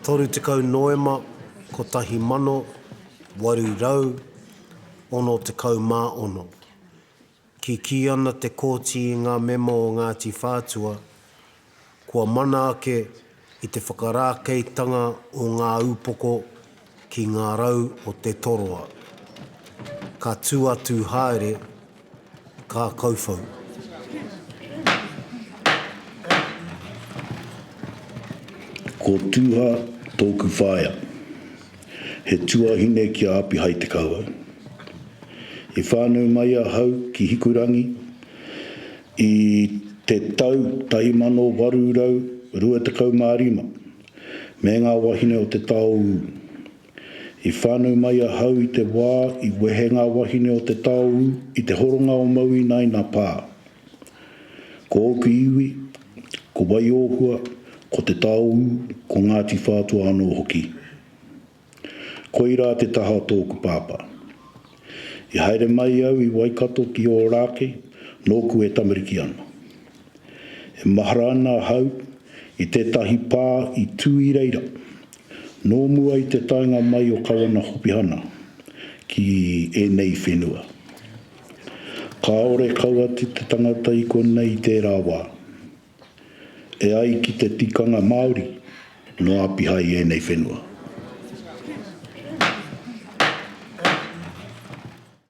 30 Noema 1866. Kikī ana te kōti i ngā mema o Ngāti Whātua, kua mana ake i te whakarākeitanga o ngā upoko ki ngā rau o te toroa. Ka tū a Tūhaere, ka kauwhau. Ko Tuha tōku whaea. He tuahine ki a Apihai Te Kawau. I whānau mai ahau ki Hikurangi i te tau 1825 me ngā wahine o Te Taoū. I whānau mai ahau i te wā i wehe ngā wahine o Te Taoū i te horonga o Mauinaina pā. Ko ōku iwi, ko Waiōhua, ko Te Taoū, ko Ngāti Whātua anō hoki. Koirā te taha o tōku pāpā. I haere mai au i Waikato ki Ōrākei, nōku e tamariki ana. E mahara ana ahau i tētahi pā i tū i reira, nō mua i te taenga mai o Kawana Hopihana ki ēnei whenua. Kāore kau atu te tangata i konei i tērā wā. E ai ki te tikanga Māori, nō Apihai ēnei whenua.